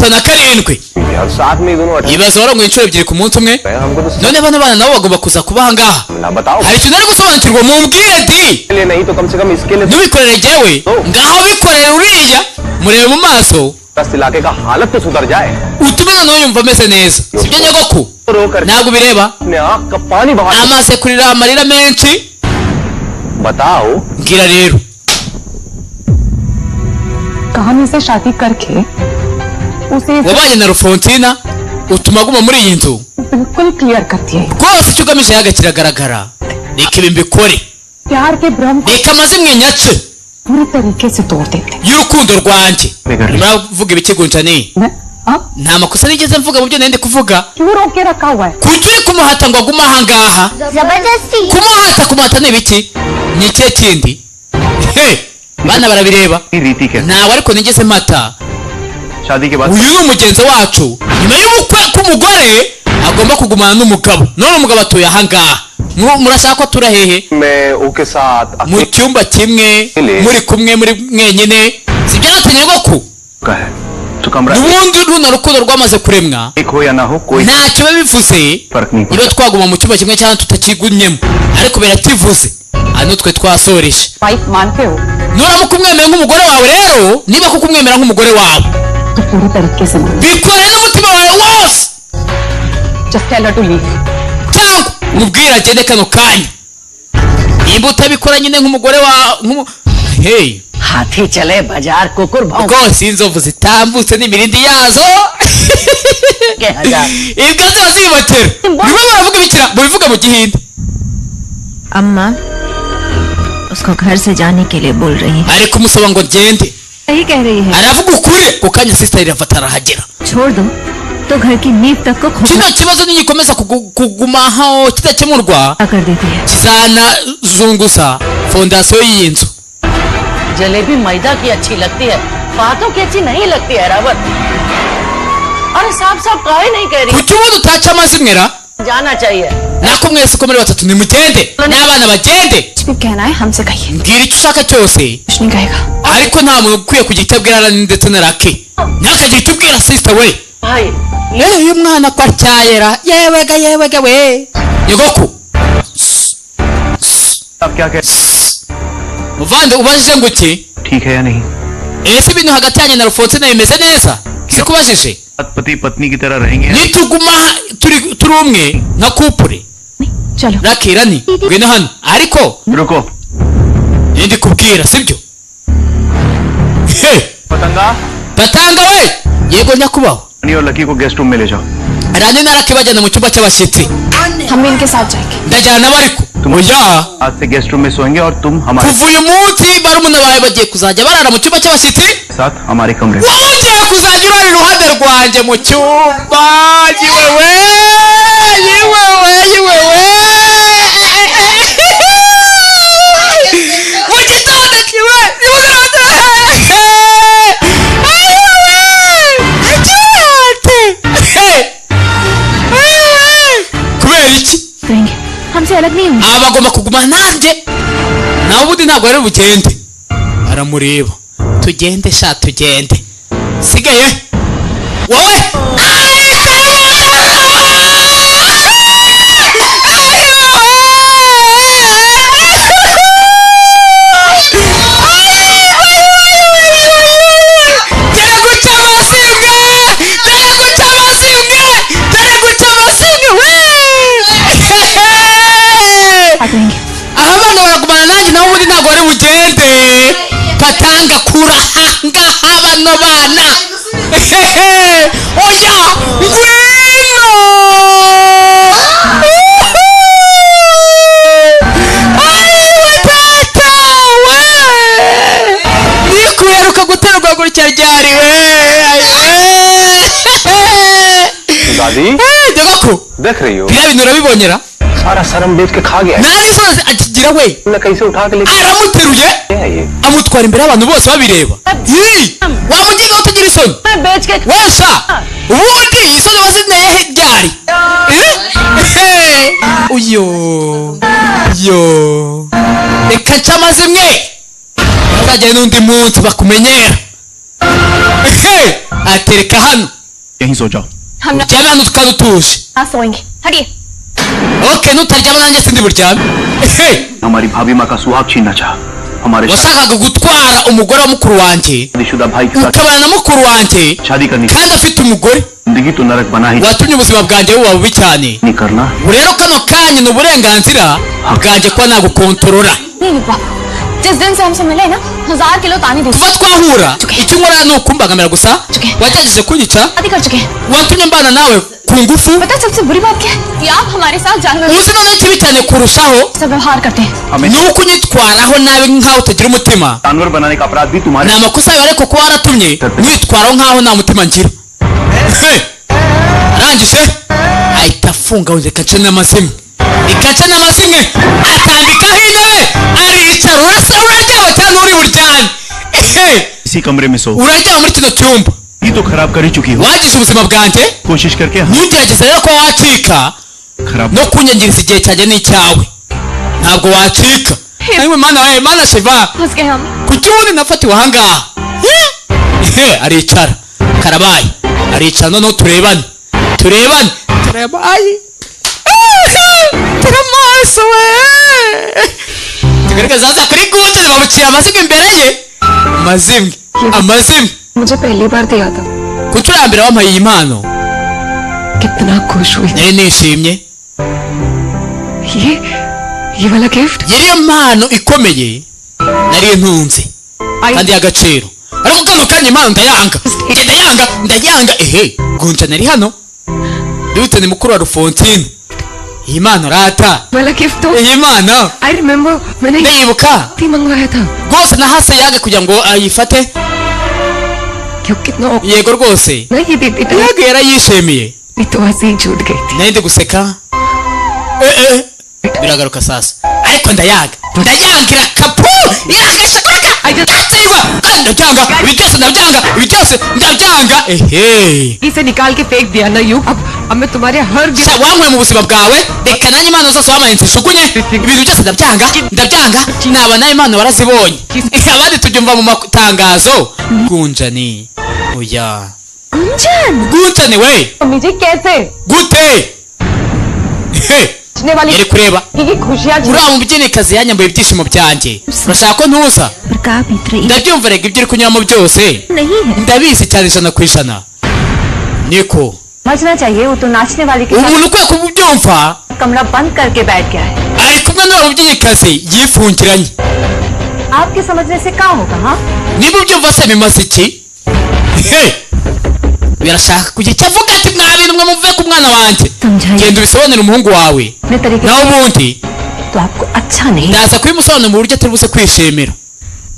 57. और साथ में ही दोनों अठारह Ibaze warongoye inshuro ebyiri ku munsi umwe. हमको तो None bano bana nabo bagomba kuza kuba ahangaha. ना बताओ Hari ikintu ari gusobanukirwa, mumbwire di. के लिए नहीं तो कम से कम इसके लिए Ntubikorere jyewe, ngaho bikorere uriya murebe mu maso. दस इलाके का हालत तो सुधर जाए। Utume noneho yumva ameze neza, sibyo nyogoku? रो कर Ntabwo ubireba. अपने आँख का पानी बहा Amaze kurira amarira menshi. बताओ। Mbwira rero. कहानी से शादी करके उसे Wabanye na Rufontina utuma aguma muri iyi nzu. बिल्कुल क्लियर कर दिया। Rwose icyo ugamije yaga kiragaragara. Reka ibi mbikore. प्यार के भ्रम को Reka amazimwe nyace पूरी तरीके से तोड़ देते। y'urukundo rwanjye. Muravuga ibiki, मैं अब Nta makosa nigeze mvuga mu byo nari ndi kuvuga. क्यों रोक के रखा हुआ है? Kuki uri kumuhata ngo agume ahangaha? जबरदस्ती। Kumuhata, kumuhata ni ibiki? Ni ikihe kindi? He, bana barabireba. रीति के Ntawe ariko nigeze mata. शादी के बाद Uyu ni umugenzo wacu, nyuma y'ubukwe k'umugore agomba kugumana n'umugabo. None umugabo atuye ahangaha. Murashaka ko atura hehe? मैं ओके साथ Mu cyumba kimwe, muri kumwe, muri mwenyine, sibyo natanyarwa का है तो कमरा N'ubundi runo rukundo rwamaze kuremwa, एक हो या ना हो कोई ntacyo biba bivuze फर्क नहीं niba पड़ता। twaguma mu cyumba kimwe cyangwa tutakigumyemo, ariko birakivuze hano twe twasoreje. Wife मानते हो Nuramuka umwemeye nk'umugore wawe rero, niba koko umwemera nk'umugore wawe, तो पूरी तरीके से मानो। Bikore n'umutima wawe wose. Just tell her to leave. Cyangwa umubwire agende kano kanya. Nimba utabikora nyine nk'umugore wa hey. हाथी चले बाजार कुकुर भौंक Rwose inzovu zitambutse n'imirindi yazo, के हजार। Imbwa ziba zibotera. Birimo baravuga ibikira mubivuga mu Gihinde. अम्मा उसको घर से जाने के लिए बोल रही है। Ari kumusaba ngo ngende. सही कह रही है। Aravuga ukuri. Ku kanya sister irafata arahagera. छोड़ दो तो घर की नींव तक को खोखला Kino kibazo nigikomeza kugumaho kidakemurwa, कर देती है। Kizanazunguza fondasiyo y'iyi nzu. Jalebi मैदा की अच्छी लगती है, बातों की अच्छी नहीं लगती है रावत। अरे साहब साहब काहे नहीं कह रही? Kuki ubundi utaca amazimwe ra? जाना चाहिए। Nako mwese uko muri batatu nimugende, n'abana bagende. कुछ भी कहना है हमसे कहिए। Mbwira icyo ushaka cyose. कुछ नहीं कहेगा। Ariko nta muntu ukwiye kugira icyo abwira Rani ndetse na Rake. Ntakagira icyo ubwira sister we. भाई। Yewe, uyu mwana ko atyayera, yewega yewega we, nyogoku. आप क्या कह Muvande, ubajije ngo iki? ठीक है या नहीं? Ese ibintu hagati yanjye na Alphonsine bimeze neza? Sikubajije. पति पत्नी की तरह रहेंगे। Nituguma turi umwe nka couple. चलो। Rake, Rani, ngwino hano ariko. रुको। Ndi kubwira sibyo? He. पतंगा। Batanga we. Yego nyakubahwa. रानी और लकी को गेस्ट रूम में ले जाओ। Rani na Rake bajyana mu cyumba cy'abashyitsi. हम भी इनके साथ जाएंगे। Ndajyana nabo ariko oya. आज से गेस्ट रूम में सोएंगे और तुम हमारे Kuva uyu munsi barumuna bawe bagiye kuzajya barara mu cyumba cy'abashyitsi, साथ हमारे कमरे में। Wowe ugiye kuzajya urara iruhande rwanjye mu cyumba. Yiwewe, yiwewe, yiwewe, mu gitondo kiwe nimugoroba, ayiwe, icyate. Kubera iki? करेंगे हमसे अलग नहीं होंगे। Aba bagomba kuguma nanjye, nawe ubundi ntabwo ari bugende. Aramureba, tugende sha, tugende, sigaye wowe. Dore guca amazimwe, dore guca amazimwe, dore guca amazimwe we! साथ रहेंगे। Aha bana baragumana nanjye, nawe ubundi ntabwo bari bugende. Patanga kura ngaha bano bana. Oya, ngwino. Ayiwe tata we, nikuheruka guterwa gutya ryari we? दादी। Nyogoko. देख रही हो? Biriya bintu urabibonyera? सारा शर्म बेच के खा गया। Nta n'isoni akigira we. न कैसे उठा के लेके Aramuteruye, गया ये। Amutwara imbere y'abantu bose babireba. Yii, wamuginga utagira isoni. मैं बेच के Wesha, ubundi isoni wazineye he ryari? Eh? Uyo yo, reka nce amazimwe, uzajya n'undi munsi bakumenyera. Ehe. Atereka hano. यहीं सो जाओ। हम ना Uryame hano kandi utuje. ना सोएंगे, हटिए। Okay, nutaryama nanjye sindi buryame. Ehe! हमारी भाभी माँ का सुहाग छीनना चाहा हमारे Washakaga gutwara umugore wa mukuru wanjye, शादीशुदा भाई के साथ ukabana na mukuru wanjye शादी करनी। kandi afite umugore. जिंदगी तो नरक बना ही Watumye ubuzima bwanjye buba bubi cyane. नहीं करना। Ubu rero kano kanya ni uburenganzira bwanjye kuba nagukontorora. नहीं नहीं बाबू, जिस दिन से हमसे मिले ना, 1000 किलो ताने दे Kuva twahura, icyo nkora ni ukumbangamira gusa. Wagerageje kunyica. शादी कर चुके हैं। Watumye mbana nawe ku ngufu. पता है सबसे बुरी बात क्या है कि आप हमारे साथ जानवर Uzi noneho ikibi cyane kurushaho से व्यवहार करते हैं। हमें ni uko unyitwaraho nabi nk'aho utagira umutima. जानवर बनाने का अपराध भी तुम्हारे Ni amakosa yawe, ariko kuba waratumye mwitwaraho nk'aho nta mutima ngira. He! Arangije ahita afunga, reka nce n'amazimwe, reka nce n'amazimwe. Atambikaho intebe aricara. Urasa uraryama cyangwa uri buryame? Ehe! इसी कमरे में सो। Uraryama muri kino cyumba. ये तो खराब कर ही चुकी हो। Wagize ubuzima bwanjye. कोशिश करके हम Ntugerageze rero ko wacika खराब no kunyangiriza igihe cyanjye n'icyawe, ntabwo wacika. Ariko Mana we, Mana Shiva! फंस गए हम। Kuki ubundi nafatiwe ahangaha? He, aricara, karabaye, aricara. Noneho turebane, turebane, turabaye, turamaso we. Tugaragaza haza kuri Gunjani, bamuciye amazimwe imbere ye, amazimwe, amazimwe. मुझे पहली बार दिया था। Ku nshuro ya mbere wampaye iyi mpano, कितना खुश हुई। nari nishimye. ये वाला gift. Yari yo mpano ikomeye nari ntunze kandi y'agaciro, ariko kano kanya impano ndayanga. Njye ndayanga, ndayanga. Ehe, Gunjani ari hano, bihute, ni mukuru wa Rufonsine. Iyi mpano rata, वाला gift तो iyi mpano. I remember मैंने Ndayibuka. ही मंगवाया था। Rwose nahase yange kugira ngo ayifate. क्यों, कितना Yego rwose. ना ये देते थे। Yego, yarayishimiye. तो हंसी छूट गई थी। Nari ndi guseka. Eh eh, biragaruka sasa, ariko ndayaga, ndayanga, irakapu iragashakuraka ndatsindwa kandi ndabyanga. Ibi byose ndabyanga, ibi byose ndabyanga. Ehe! इसे निकाल के फेंक दिया ना you. अब मैं तुम्हारे हर Sha, wankuye mu buzima bwawe, reka nanjye impano zose wampaye nzishugunye. Ibintu byose ndabyanga, ndabyanga. Naba nawe impano warazibonye, abandi tubyumva mu matangazo. Gunjani, oya. Gunjan. Gunjani we! Mummy जी, कैसे? Gute? He, वाली yari kureba की खुशियाँ uriya mubyinikazi yanyambuye ibyishimo byanjye. Urashaka ko ntuza? पर का बीत रही Ndabyumva rega, ibyo uri kunyuramo byose नहीं है। ndabizi cyane 100%, niko. समझना चाहिए, वो तो नाचने वाले के साथ Umuntu ukwiye kubyumva कमरा बंद करके बैठ गया है। ari kumwe n'uwo mubyinikazi yifungiranye. आपके समझने से क्या होगा? हाँ? Niba ubyumva se bimaze iki? He! Birashaka kugira icyo avuga ati: "Mwa bintu mwe, muve ku mwana wanjye." समझाइए। Genda ubisobanurire umuhungu wawe. अपने तरीके Naho ubundi तो आपको अच्छा नहीं ndaza kubimusobanurira mu buryo atari buze kwishimira.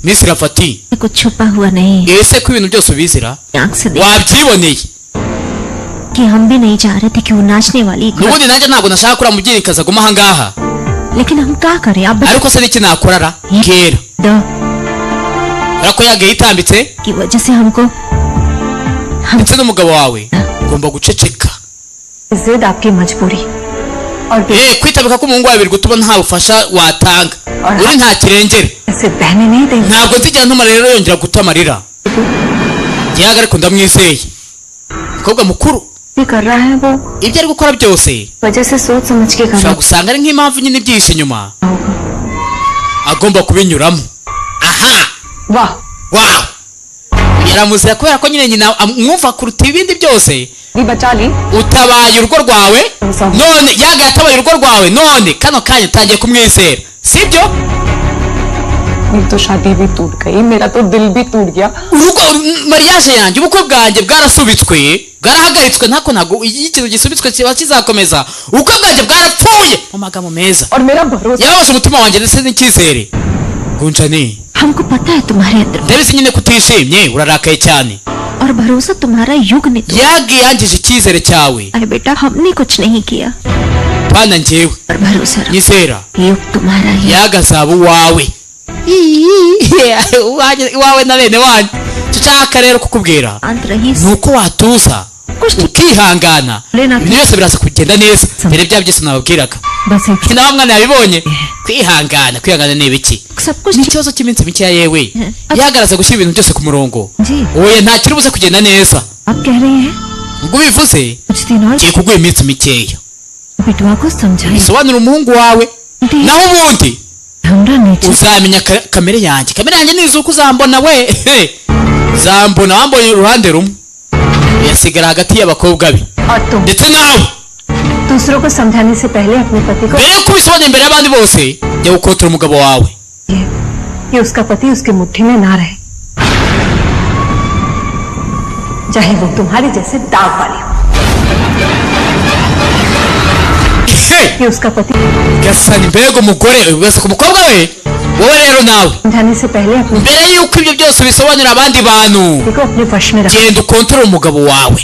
Miss Rafati, कुछ छुपा हुआ नहीं है। ese ko ibintu byose ubizira, आंख से देख wabyiboneye. कि हम भी नहीं चाह रहे थे कि वो नाचने वाली N'ubundi nanjye ntabwo nashaka ko uriya mubyinikazi aguma ahangaha. लेकिन हम क्या करें आप? Ariko se n'iki nakorara kera? The Ariko yagiye yitambitse की वजह से हमको हम ndetse n'umugabo wawe ugomba guceceka. जिद आपकी मजबूरी और Eh, kwitabika k'umuhungu wawe biri gutuma nta bufasha watanga, uri nta kirengera. से बहने नहीं देंगे। Ntabwo nzigera ntuma rero yongera guta amarira ngewe, ariko ndamwizeye, umukobwa mukuru. भी कर रहा है वो Ibyo ari gukora byose वजह से सोच समझ के कर ushobora gusanga ari nk'impamvu nyine ibyihishe inyuma रहा होगा। agomba kubinyuramo aha. वाह! Wow, yaramuzira kubera ko nyine nyina amwumva kuruta ibindi byose. भी बचा ली। Utabaye urugo rwawe none, yaga yatabaye urugo rwawe none kano kanya utangiye kumwizera, sibyo? मेरी तो शादी भी टूट गई, मेरा तो दिल भी टूट गया। Urugo, mariage yanjye, ubukwe bwanjye bwarasubitswe, bwarahagaritswe. Ntako ntabwo iyo ikintu gisubitswe kiba kizakomeza. Ubukwe bwanjye bwarapfuye mu magambo meza. और मेरा भरोसा Yababaje umutima wanjye ndetse n'icyizere. Gunjani, हमको पता है तुम्हारे अंदर ndabizi nyine ko utishimye, urarakaye cyane. और भरोसा तुम्हारा युग ने तो Yagiye yangije icyizere cyawe. अरे बेटा, हमने कुछ नहीं किया। Pana njyewe. और भरोसा रखो, Nyizera, युग तुम्हारा ही। yaga azaba uwawe, iwawe na bene wanyu. Icyo nshaka rero kukubwira शांत रही। ni uko watuza ukihangana, ibintu byose biraza kugenda neza mbere bya byose nababwiraga. बस एक Nawe mwana yabibonye. Kwihangana, kwihangana ni ibiki? सब कुछ Ni ikibazo cy'iminsi mikeya yewe. Yagaraza gushyira ibintu byose ku murongo. Ji. Oya, nta kiri buze kugenda neza. आप कह रहे हैं Ubwo ubivuze, कुछ दिन और ngiye kuguha iminsi mikeya. बिटुआ को समझाए। Bisobanura umuhungu wawe, naho ubundi हमरा nature uzamenya kamere yanjye. Kamere yanjye nizi uko uzambona we. Uzambona wambonye uruhande rumwe, yasigara hagati y'abakobwa be और तुम ndetse nawe. दूसरों को समझाने से पहले अपने पति को Mbere yuko ubisobanura imbere y'abandi bose, jya gukotora umugabo wawe. कि उसका पति उसके मुट्ठी में ना रहे, चाहे वो तुम्हारे जैसे दाग वाले हो, कि उसका पति Gasani, mbega umugore wese ku mukobwa we! Wowe rero nawe, समझाने से पहले अपने mbere yuko ibyo byose bisobanurira abandi bantu, पति को अपने वश में रख। genda ukontorore umugabo wawe.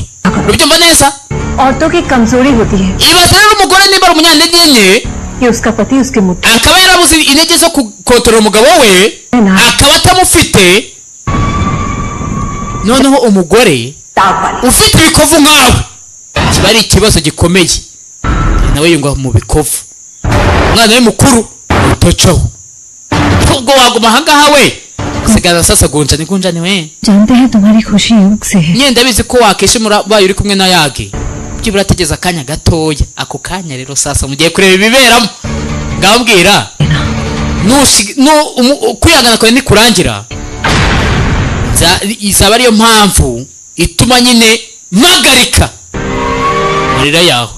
Urabyumva neza? औरतों की कमजोरी होती है Ibaze rero umugore niba ari umunyantege nke, कि उसका पति उसके मुट्ठी akaba yarabuze intege zo gukontorora umugabo we, akaba atamufite. Noneho umugore दाग वाले ufite ibikovu nkawe, kiba ari ikibazo gikomeye. Nawe yungwa mu bikovu, umwana we mukuru utocaho. Ubwo waguma ahangaha we sigara sasa. Gunjani, Gunjani we. जानते हैं तुम्हारी खुशी योग से है। Nyine ndabizi ko wakishimura ubaye uri kumwe na Yage, byibura ategeze akanya gatoya. Ako kanya rero sasa mugiye kureba ibiberamo. Ngabwira kwihangana kwawe nikurangira, izaba ariyo mpamvu ituma nyine mpagarika amarira yawe.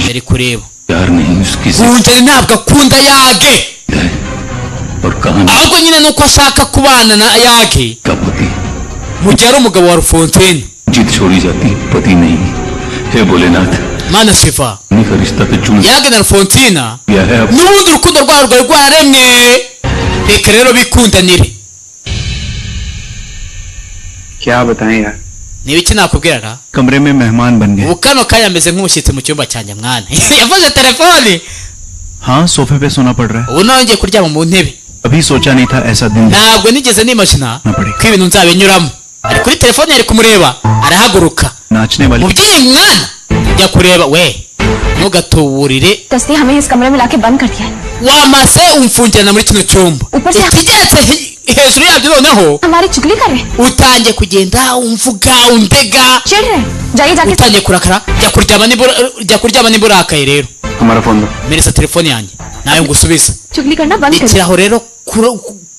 Yari kureba. प्यार नहीं उसकी Gunjani ntabwo akunda Yage, जिद है और कहानी ahubwo nyine nuko ashaka kubana na Yage का पति mu gihe ari umugabo wa Rufontine. जिद छोड़ी जाती, पति नहीं। हे भोलेनाथ, Mana Shiva, नहीं का रिश्ता तो जुड़ Yage na Rufontina गया है अब। n'ubundi urukundo rwabo rwari rwararemwe, reka rero bikundanire. क्या बताएं यार। Ni ibiki nakubwiraga? कमरे में मेहमान बन गए। Ubu kano kanya ameze nk'umushyitsi mu cyumba cyanjye mwana. Yavuze telefone. हाँ, सोफे पे सोना पड़ रहा है। Ubu nawe ngiye kuryama mu ntebe. अभी सोचा नहीं था ऐसा दिन Ntabwo nigeze nimashina Napoli. ko ibintu nzabinyuramo. Ari kuri telefone, yari kumureba, arahaguruka. नाचने वाली Mubyeyi, mwana, jya kureba we, ntugatuburire. दस्ती हमें इस कमरे में लाके बंद कर दिया है। Wamaze umfungirana muri kino cyumba. Upper se- Ikigeretse hejuru yabyo noneho, हमारी चुगली कर रहे हैं। utangiye kugenda umvuga, undega. चिढ़ रहे हैं। जाइए जाके Utangiye kurakara. Jya kuryama niba, jya kuryama niba urakaye rero. हमारा phone दो। Mereza telefone yanjye nawe ngusubize. चुगली करना बंद कर। Rekeraho rero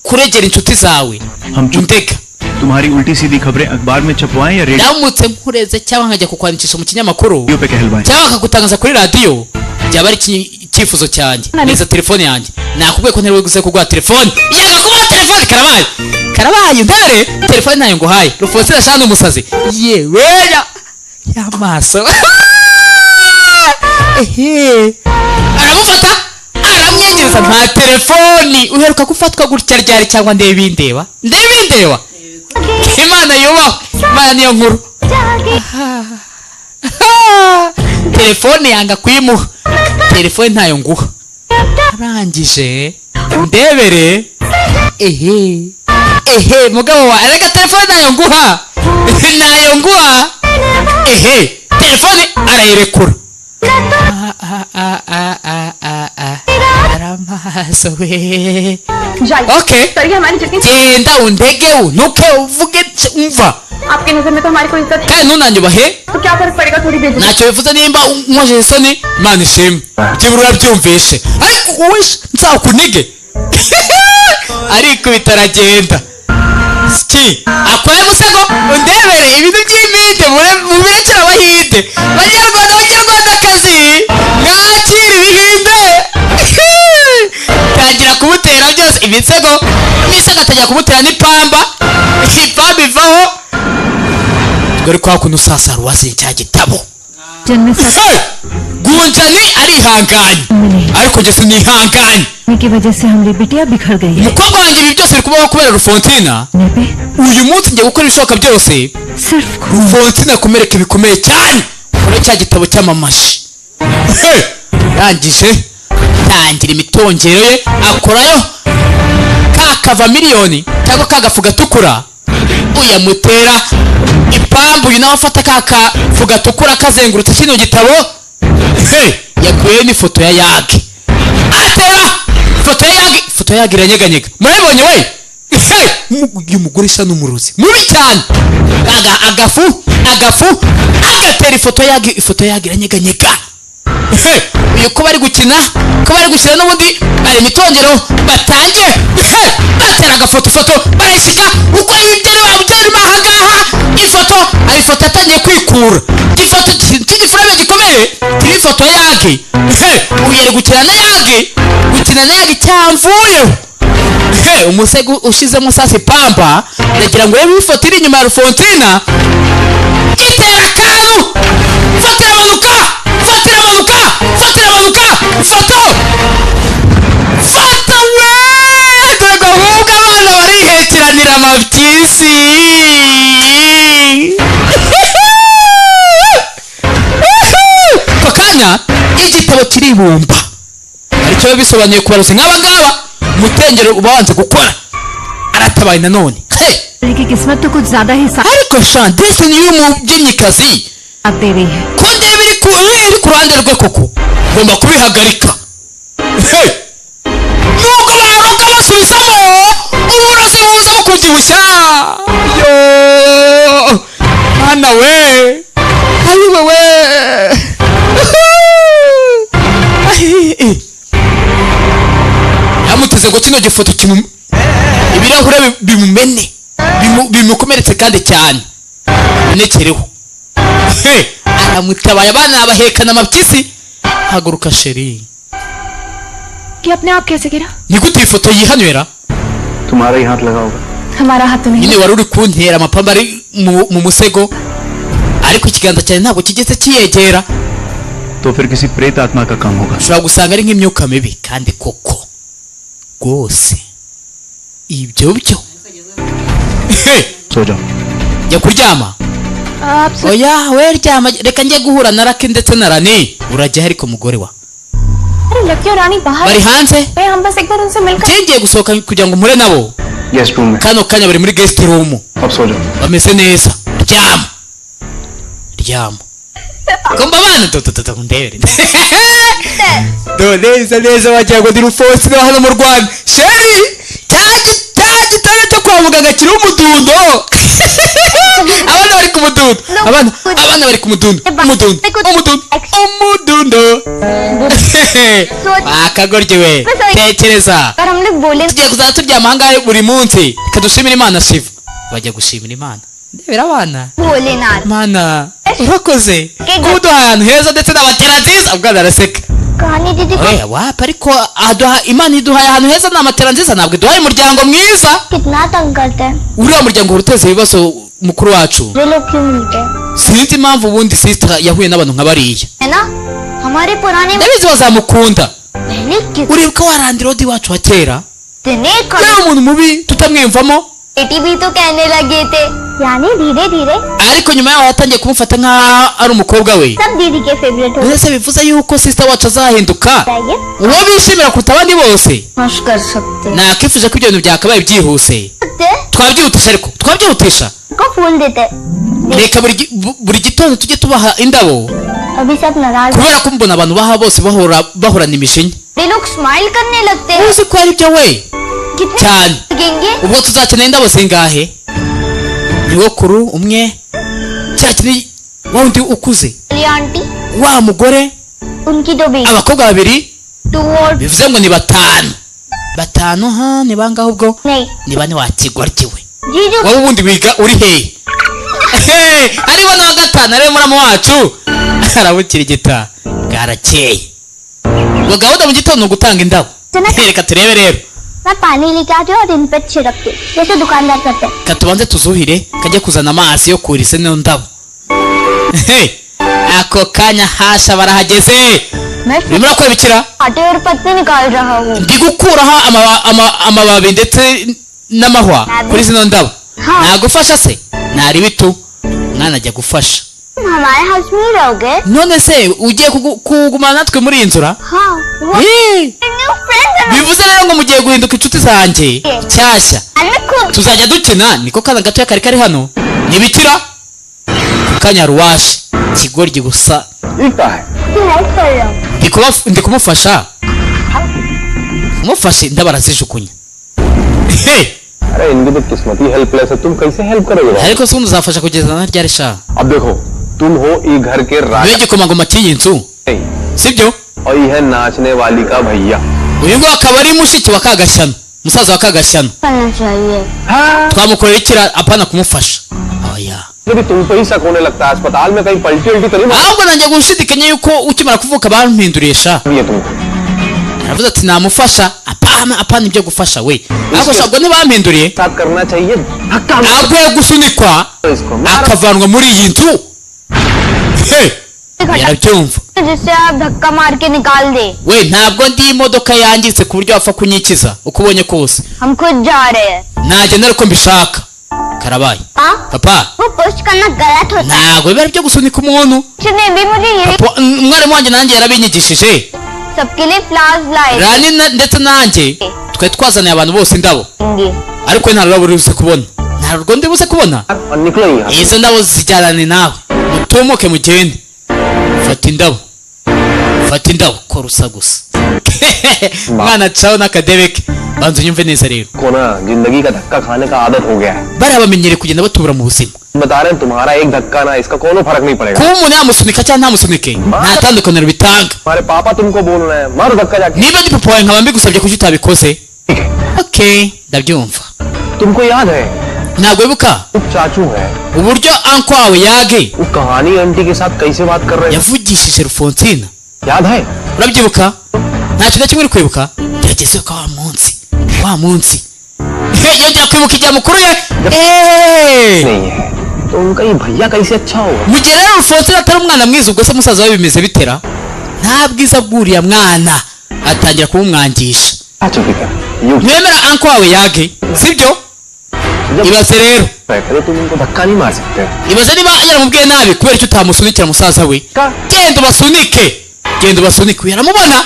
kuregera inshuti zawe हम चुप undega. तुम्हारी उल्टी सीधी खबरें अखबार में छपवाएं या radio Ndamutse nkureze cyangwa nkajya kukwandikisha mu kinyamakuru पे कहलवाएं? cyangwa bakagutangaza kuri radiyo, byaba ari icyifuzo cyanjye. Neza telefone yanjye. Nakubwiye ko ntari buze kuguha telefone. Yanga kuguha telefone. Karabaye, karabaye. Ntare telefone ntayo nguhaye. Rufosine ashana umusazi yewe ya y'amaso. Ehe, aramufata aramwegereza nta telefoni. Uheruka gufatwa gutya ryari? Cyangwa ndebe bindeba, ndebe bindeba. Imana yubahwe, Imana niyo nkuru. Telefone yanga kuyimuha. Telefone ntayo nguha. Arangije, ndebere. Ehe ehe, mugabo wa, reka telefone ntayo nguha, ntayo nguha. Ehe, telefone arayirekura. Ah, ah, ah, ah, ah, ah, ah. Aramaso we. जाइए। Okay. करिए हमारी जितनी Genda undege, untuke, uvuge, umva. आपकी नजर में तो हमारी कोई इज्जत है Kandi ntunanyubahe. तो क्या फर्क पड़ेगा थोड़ी बेइज्जती। Ntacyo bivuze nimba unkojeje isoni. Imana ishimwe, byibura urabyumvishe, ariko wowe nzakunige. Arikubita aragenda. Ski akwaye musego. Undebere ibintu by'impinde, mubirekere abahinde. Banyarwanda, banyarwandakazi, mwakire ibihinde. Tangira kumutera byose imisego, imisego atangira kumutera n'ipamba, ipamba ivaho. Dore kwa kuntu sasa ruwazinye cya gitabo. जन्म से Hey! Gunjani arihanganye, ariko njye sinihanganye. की वजह से हमारी बिटिया बिखर गई है। Umukobwa wanjye, ibi byose biri kubaho kubera Rufontina. ने पे Uyu munsi ngiye gukora ibishoboka byose सिर्फ खून Rufontina kumereka bikomeye cyane kuri cya gitabo cy'amamashi. Hey! Arangije tangira imitongero ye, akorayo ka kava miliyoni cyangwa ka gafu gatukura, uyamutera ipambu. Uyu nawe afata ka kafu gatukura kazengurutse kino gitabo. Hey! Yakuyeyo n'ifoto ya Yage, atera. Ifoto yagira iranyeganyega, murabibonye we. Hey! Uyu mugore isa n'umurozi mubi cyane. Agafu agafu agatera ifoto yaga, ifoto yaga iranyeganyega. Hey! Uyu ko bari gukina, ko bari gukina n'ubundi bari imitongero batangiye. Hey! Batera agafoto, ifoto barayisika uko ibyo birimo ahangaha. Ifoto hari ifoto yatangiye kwikura, ifoto cy'igifurame gikomeye kiri ifoto yage. Hey! Uyu ari gukina na yage, gukina na yage cyamvuyeho. Hey, umusego ushizemo sasa ipamba, ndagira ngo urebe ifoto iri inyuma ya Rufontina gitera akantu. Foto iramanuka, foto iramanuka, foto iramanuka, foto, foto we! Dore ngo ahubwo abana barihekeranira amapyisi. Ako kanya igitabo kiribumba, aricyo biba bisobanuye ku barozi nk'aba ngaba. Umutengero uba wanze gukora, aratabaye nanone. Hey! की किस्मत तो कुछ ज्यादा ही साथ Ariko sha, destiny y'umubyinnyikazi दे रही है। Ko ndeba iri ku ruhande rwe koko, ugomba kubihagarika. Hey! Nubwo baroga basubizamo uburozi buza bukubyibushya. Yo mwana we, ari wowe. Yamuteze ngo kino gifoto kimu ibirahure bimumene, bimukomeretse kandi cyane binekereho. Hey! Aramutabaye, abana abahekana amapyisi. Haguruka chérie. कि अपने आप कैसे गिरा? Ni gute iyi foto yihanywera? तुम्हारा ही हाथ लगा होगा। हमारा हाथ तो नहीं। Nyine wari uri kuntera amapamba ari mu musego, ariko ikiganza cyawe ntabwo kigeze kiyegera. तो फिर किसी प्रेत आत्मा का काम होगा। Ushobora gusanga ari nk'imyuka mibi kandi koko rwose ibyo byo. Hey! सो जाओ। Jya kuryama. आप Oya we, ryama, reka njye guhura na Raki ndetse na Rani. Urajya ariko mugore wa अरे लकी और रानी बाहर bari hanze. गए, हम बस एक बार उनसे मिलकर Ngiye gusohoka kugira ngo mpure nabo. Guest room में। Kano kanya bari muri guest room. अब सो जाओ। Bameze neza, ryama, ryama. Kumva abana tutututu ndebere do neza neza, wagira ngo ndi Rufonsi no hano mu Rwanda. Chérie, cya gitanda cyo kwa muganga kiriho umudundo. Abana bari ku mudundo, abana bari ku mudundo, umudundo, umudundo, umudundo. Akagoryi we, tekereza पर हम लोग बोले tugiye kuzajya turyama ahangaha buri munsi. Reka dushimire Imana. Shiva bajya gushimira Imana, ndebera abana. Bholenath Mana urakoze kuba uduhaye ahantu heza ndetse n'amatera nziza. Ubwana araseka. कहानी दीदी को Oya wapa, ariko aduha Imana iduhaye ahantu heza n'amatera nziza, ntabwo iduhaye umuryango mwiza. कितना तंग करते हैं। Uriya muryango uhora uteza ibibazo mukuru wacu. वे लोग क्यों मिलते हैं? Sinzi impamvu ubundi sister yahuye n'abantu nka bariya. है ना, हमारे पुराने Ndabizi bazamukunda. पहले Uribuka wa landlord wacu wa kera? कितने Yari umuntu mubi tutamwiyumvamo, बेटी भी तो कहने लगे थे, यानी धीरे धीरे ariko nyuma yaho yatangiye kumufata nk'aho ari umukobwa we. सब दीदी के फेवरेट हो Mbese bivuze yuko sister wacu azahinduka जाएंगे। uwo bishimira kuruta abandi bose. खुश कर सकते Nakifuje ko ibyo bintu byakabaye byihuse. सकते Twabyihutisha, ariko twabyihutisha. को फूल देते। Reka buri gitondo tujye tubaha indabo, अभी सब नाराज kubera ko mbona abantu baha bose bahora bahorana imijinya. वे लोग smile करने लगते हैं। Uzi ko ari byo we कितने cyane. लगेंगे? Ubwo tuzakenera indabo zingahe? Nyogokuru umwe cya kindi, wa wundi ukuze, aunty wa mugore, उनकी दो बेटी abakobwa babiri, to और bivuze ngo ni batanu. Batanu ha, ni bangahe ubwo? नहीं Ni bane. Wakigoryiwe जीजू wowe, ubundi wiga uri hehe? Hariho n'uwa gatanu ariwe muramu wacu arabukirigita. Bwarakeye. Ubwo gahunda mu gitondo ni ugutanga indabo. Reka turebe rero. मैं पानी लेके आती हूँ और इन पर छिड़कती हूँ, जैसे दुकानदार करते हैं। Reka tubanze tuzuhire, kajye kuzana amazi yo kurisa ino ndabo. Hey, ako kanya hasha barahageze. मैं Urimo urakora ibikira? आटे और पत्ते निकाल रहा हूँ। Ndi gukuraho amababi ndetse n'amahwa kuri zino ndabo. Nagufasha se? Nari bitu mwana ajya gufasha. तुम हमारे हाउस में ही रहोगे? None se ugiye kugumana natwe muri iyi nzura? हाँ वो Eh, new friend bivuze rero ngo mugiye guhinduka inshuti zanjye nshyashya, खुद tuzajya dukina. Niko kana gatoya kari kari hano ntibikira ku kanyaruwashe ikigoryi gusa. की हेल्प कर रहा हूँ। Ndi kumufasha. Kumufashe indabo arazijugunya. He! अरे इनकी तो किस्मत ही हेल्पलेस है, तुम कैसे हेल्प करोगे? Ariko se ubundi uzafasha kugeza na ryari sha? अब देखो, तुम हो ई घर के Niwe राजा gikomangoma cy'iyi nzu, sibyo? और ये है नाचने वाली का भैया। Uyu nguyu akaba ari mushiki wa Kagashyano, musaza wa Kagashyano. करना चाहिए। Twamukorera ikira? Apana kumufasha, oya. भी तुम पे ही शक होने लगता है, अस्पताल में कहीं पलटी उल्टी तो नहीं Ahubwo nanjye gushidikanya yuko ukimara kuvuka bampinduriye sha. मारी है तुमको? Aravuze ati namufasha. Apana, apana ibyo gufasha we. Ariko shabwo ntibampinduriye. साथ करना चाहिए, धक्का Akwiye gusunikwa इसको मारो। akavanwa muri iyi nzu. He, yarabyumva. जिससे आप धक्का मार के निकाल दे। We, ntabwo ndi imodoka yangiritse ku buryo wapfa kunyikiza uko ubonye kose. हम खुद जा रहे हैं। Nagenda ariko mbishaka, karabaye. हाँ। Papa, वो पुश करना गलत होता है। ntabwo biba ari byo gusunika umuntu. ने भी मुझे यही Papa, umwarimu wanjye nanjye yarabinyigishije. सबके लिए flowers लाए Rani ndetse nanjye twari twazaniye abantu bose indabo, थे। ariko we nta rurabo uri buze kubona, nta rwo ndi buze kubona. और निकलो यहाँ से। Izo ndabo zijyarane nawe, mutumuke mugende. Fata indabo, fata indabo, kora usa gusa. Mwana caho n'akadebe ke, banza unyumve neza rero. को ना जिंदगी का धक्का खाने का आदत हो गया है। Bariya bamenyereye kugenda batubura mu buzima. बता रहे हैं, तुम्हारा एक धक्का ना, इसका कोनो फर्क नहीं पड़ेगा। Kuba umuntu yamusunika cyangwa ntamusunike nta tandukaniro bitanga. तुम्हारे पापा तुमको बोल रहे हैं, मारो धक्का जाके। Niba ndi papa wawe nkaba mbigusabye, kuki utabikoze? ठीक है। Okay, ndabyumva. तुमको याद है, Ntabwo wibuka वो चाचू है, uburyo uncle wawe yage वो कहानी आंटी के साथ कैसे बात कर रहे हैं? yavugishije Rufonsina? याद है? Urabyibuka? Nta kintu na kimwe uri kwibuka? Gerageza ko wa munsi, wa munsi yongera kwibuka igihe mukuru ye. Eh! नहीं है तो उनका ये भैया कैसे अच्छा होगा? Mu gihe rero Rufonsina atari umwana mwiza, ubwo se musaza we bimeze bitera? Nta bwiza bw'uriya mwana, atangira kumumwangisha. चाचू की तरह यूं Ntiwemera uncle wawe yage, sibyo? जब Ibaze rero, अरे तुम उनको धक्का नहीं मार सकते? ibaze niba yaramubwiye nabi, kubera icyo utamusunikira musaza we? Ka Genda ubasunika, genda ubasunika. Uyu aramubona,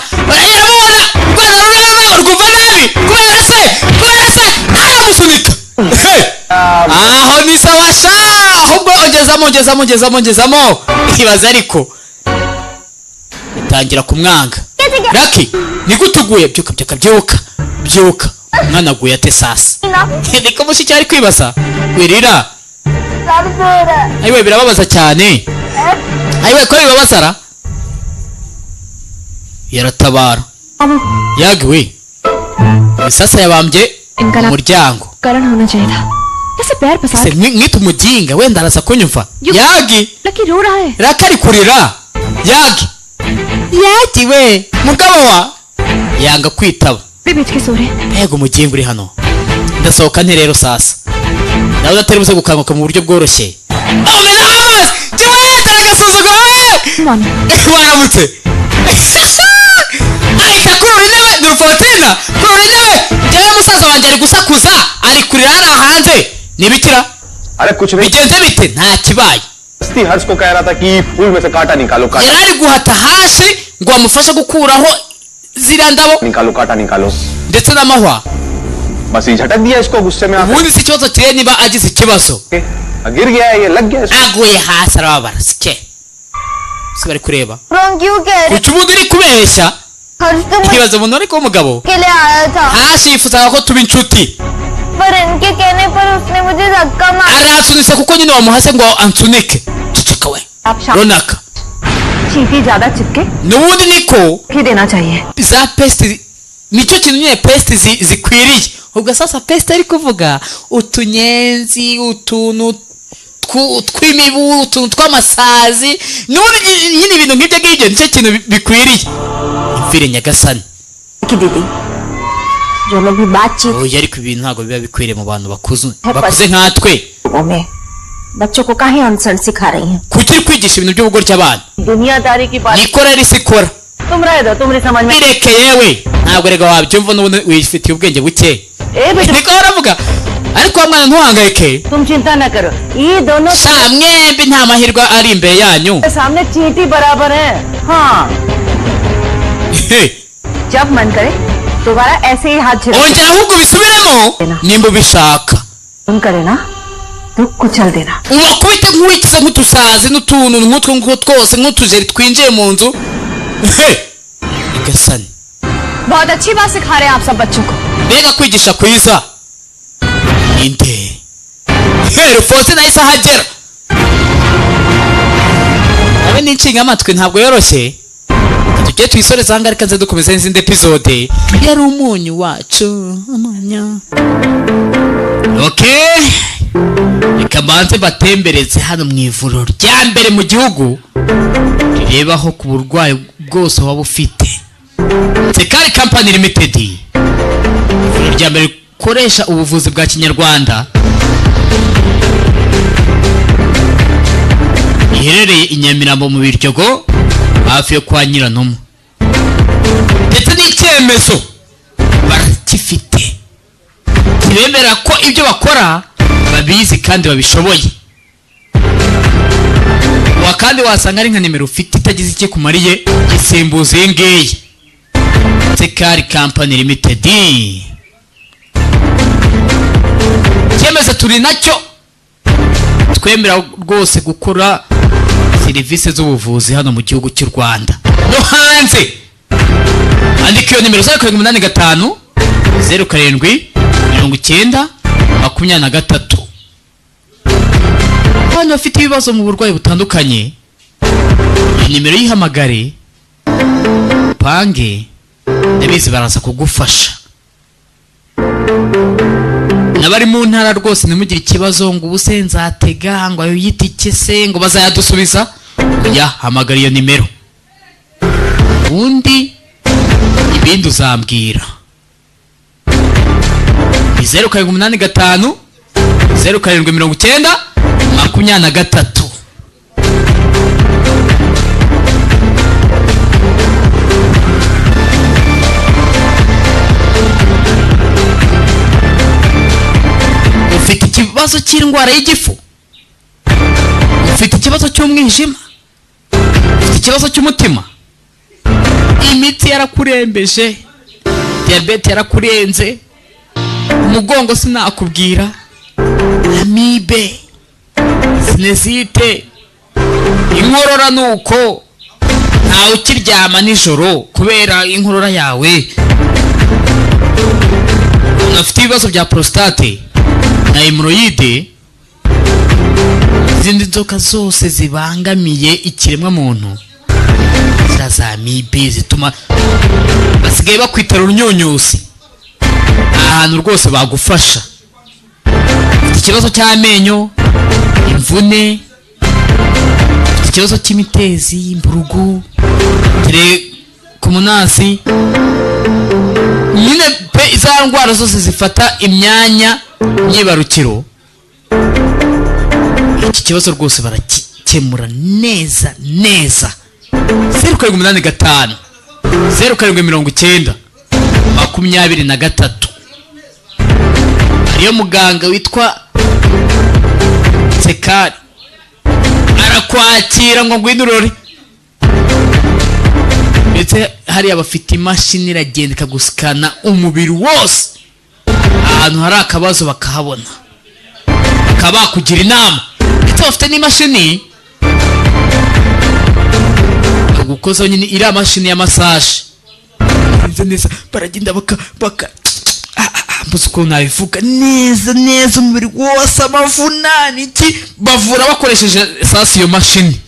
yaramubona, urwana rureba rwumva nabi kubera se aramusunika. Hey! Aho ni sawa sha, ahubwo ongezamo, ongezamo, ongezamo, ongezamo. Ibaze ariko itangira kumwanga. Raki, nigute uguye? Byuka, byuka, byuka, byuka. Umwana aguye ate sasa? Niko mushiki ari kwibaza. Wirira. दर्द हो रहा है। Ayiwe, birababaza cyane. Ayiwe, ko bibabaza ra? Yaratabara yagiwe, sasa yabambye Ingana- umuryango. करण होना चाहिए था, कैसे पैर पसार Se mwite umuginga, wenda araza kunyumva. Yagi, lucky रो रहा है। Raka ari kurira. Yagi, yagi we, mugabo wa yanga kwitaba. भी बेच के सो रहे हैं। Mbega umuginga uri hano! Ndasohoka nte rero sasa? Ndabona atari buze gukanguka mu buryo bworoshye. Bamena amazi kiwe, agasuzuguro we. मानो। Waramutse. Ahita kurura intebe, ni Rufotina kurura intebe. Njyewe musaza wanjye ari gusakuza, ari kurira hariya hanze, ni ibikira? अरे कुछ नहीं। Bigenze bite? Nta kibaye. हस्ती हर्ष को कह रहा था कि फूल में से कांटा निकालो, कांटा Yari ari guhata hasi ngo amufashe gukuraho ziriya ndabo निकालो, कांटा निकालो। ndetse n'amahwa. बस ये झटक दिया इसको गुस्से में आकर। Ubundi si ikibazo kire niba agize ikibazo. गिर गया है, ये लग गया इसको। Aguye hasi arababara sike, si bari kureba? Wrong क्यों कह रहे? Kuki ubundi uri kubeshya? हर्ष तो मुझे Ntibaze umuntu ariko w'umugabo. के लिए आया था, Hasi yifuzaga ko tuba inshuti, पर इनके कहने पर उसने मुझे धक्का मारा। aransunitse kuko nyine wamuhase ngo ansunike. Ceceka we. आप शाम Runaka चींटी ज्यादा चिपके n'ubundi niko ही देना चाहिए। Za peste nicyo kintu nyine peste zikwiriye. Ubwo sasa peste ari kuvuga utunyenzi, utuntu tw'imibu, utuntu tw'amasazi, n'ubundi nyine ibintu nk'ibyo ngibyo nicyo kintu bikwiriye. Imvire nyagasani. कि दीदी, जो लोग भी बातचीत Oya, ariko ibintu ntabwo biba bikwiriye mu bantu bakuze, bakuze nkatwe. लोगों में बच्चों को काहे अनसन सिखा रही हैं? Kuki uri kwigisha ibintu by'ubugoryi abana? दुनियादारी की बात Niko rero isi ikora. तुम रह दो, तुम्हारी समझ में Bireke yewe, ntabwo rega wabyumva, n'ubundi wifitiye ubwenge buke. ए बेटा, Niko baravuga. Ariko wa mwana, ntuhangayike. तुम चिंता न करो, ये दोनों Sha, mwembi nta mahirwe ari imbere yanyu. सामने चींटी बराबर हैं। हाँ। जब मन करे दोबारा ऐसे ही हाथ झिड़क Ongera ahubwo ubisubiremo nimba ubishaka. मन करे ना तो कुचल देना। Ubakubite nk'uwikize nk'utusazi n'utuntu nk'utwo ngutwo twose, nk'utujeri twinjiye mu nzu. He! Nyagasani. बहुत अच्छी बात सिखा रहे हैं आप सब बच्चों को। Mbega kwigisha kwiza! Ninde Rufose nahise ahagera nawe ni inshingamatwi, ntabwo yoroshye. Tujye tuyisoreze aha ngaha, reka nze dukomeze n'izindi episode. Yari umunyu wacu, umunyu. Okay, reka mbanze batembereze hano mu ivuriro rya mbere mu gihugu rirebaho ku burwayi bwose waba ufite, Tekari Company Limited, ivuriro rya mbere rikoresha ubuvuzi bwa kinyarwanda, riherereye i Nyamirambo mu Biryogo, hafi yo kwa Nyiranuma, ndetse n'icyemezo barakifite kibemera ko ibyo bakora babizi kandi babishoboye. Wa kandi wasanga ari nka nimero ufite itagize icyo kumariye, gisimbuza iyi ngiyi, Tekari Company Limited. Icyemezo turi nacyo, twemera rwose gukora serivisi z'ubuvuzi hano mu gihugu cy'u Rwanda no hanze. Andika iyo nimero: 0785 07 90 23. Abantu bafite ibibazo mu burwayi butandukanye, iyi nimero yihamagare upange, ndabizi baraza kugufasha. N'abari mu ntara rwose ntimugire ikibazo ngo ubu se nzatega, ngo ayo y'itike se ngo bazayadusubiza. Oya, hamagara iyo nimero, ubundi ibindi uzambwira. Ni 0785 07 90 23. Ufite ikibazo cy'indwara y'igifu, ufite ikibazo cy'umwijima, ufite ikibazo cy'umutima, imitsi yarakurembeje, diyabete yarakurenze, umugongo sinakubwira, amibe, sinusite, inkorora, nuko ntawe ukiryama nijoro kubera inkorora yawe, umuntu afite ibibazo bya prostate na hémorroïde, izindi nzoka zose zibangamiye ikiremwamuntu, ziriya za amibe zituma basigaye bakwitara urunyunyusi, ahantu rwose bagufasha. Ufite ikibazo cy'amenyo, imvune, ufite ikibazo cy'imitezi, imburugu, ku munasi nyine pe, za ndwara zose zifata imyanya myibarukiro, iki kibazo rwose barakikemura neza neza. 0785 07 90 23. Hariyo muganga witwa Sekari, arakwakira ngo ngwino urore, ndetse hariya bafite imashini iragenda ikagusikana umubiri wose, ahantu hari akabazo bakahabona, bakaba bakugira inama, ndetse bafite n'imashini bagukozaho nyine, iriya mashini ya massage neza neza, baragenda baka mbuze ukuntu nabivuga neza neza, umubiri wose, amavunane, iki, bavura bakoresheje sasi iyo mashini.